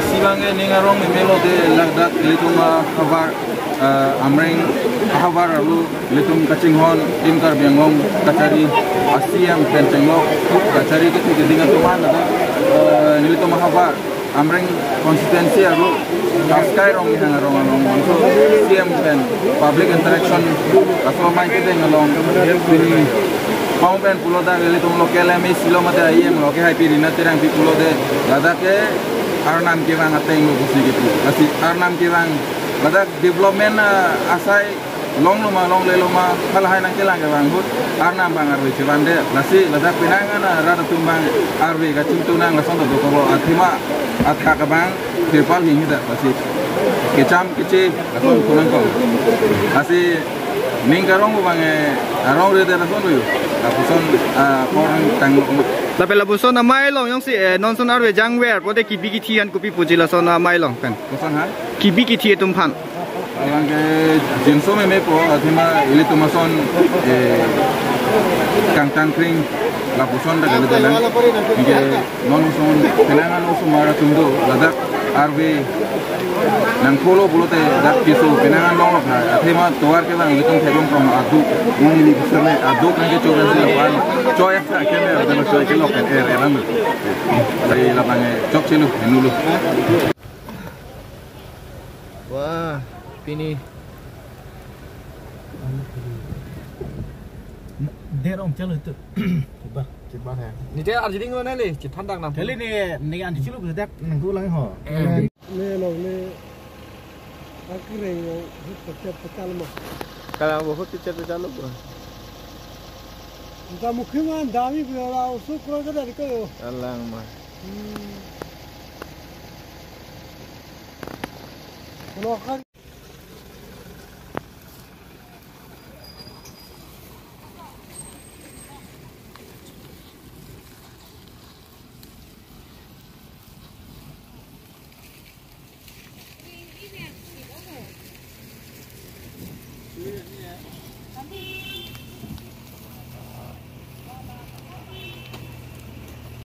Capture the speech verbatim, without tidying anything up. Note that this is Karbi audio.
Si abang ke ning arong meme lote ladak ilitum ahavar, eh, Amreng ahavar arlo ilitum kachinghon Team Karbi Anglong kachari a-C M pen chenglok kachari kethe keding atum an ladak, eh, ilitum ahavar Amreng constituency arlo Kaskai Ronghang arong along bangso C M pen public interaction laso amei kedeng along pini pong pen pulo dak ilitum local M A C lo mate I M lo ke hai pi Rina Terangpi pulote ladak ke Arnam kevang ateng lo pusi kipu. Lasi Arnam kevang ladak development, ah, asai longlo ma longlelo ma halahai nangkelang kevang ahut Arnam abang arve chevandet. Lasi ladak penang an rat atum abang arve kachingtunang lason ta dokok lo, athema athak abang tripal hing hita. Lasi kecham keche lason kunang kong. Lasi ning karong abang, eh, arong rede lason lo yo. Lapuson, ah, porang tanglo ma. Lapen lapuson amei along jongsi, eh, non ason arve jangver pote kibi kithi an kopi puji lason amei along pen. Koson ha? Kibi kithi atum aphan. Abang ke jinso meme po, athema ilitum ason, eh, kangtang kring lapuson ta kalidalang. Anke non ason penang an osomar atum do ladak arve nangkolo pulote dak piso penang an longlok ha. Athema tovar kevang ilitum thedon kong aduk. Nang ili bisa me aduk nangkecho kan si lapan. Choi sa keme ada choi kelok kan er er an. Dari lapangan chok sinu, nulu. Wah, pini. Derong chalo itu. Coba, coba ya. Ni dia arjiding lo neli, cithan dang nam. Kali ni, ni anti chilo bedak nang tulang ho. Eh. Ne lo ne. Akhirnya hut pecah pecah lo. Kalau mau hut pecah pecah lo. Kita mungkin kan dami berapa usuk kalau kita di kau. Alang mah. Hmm. Kalau kan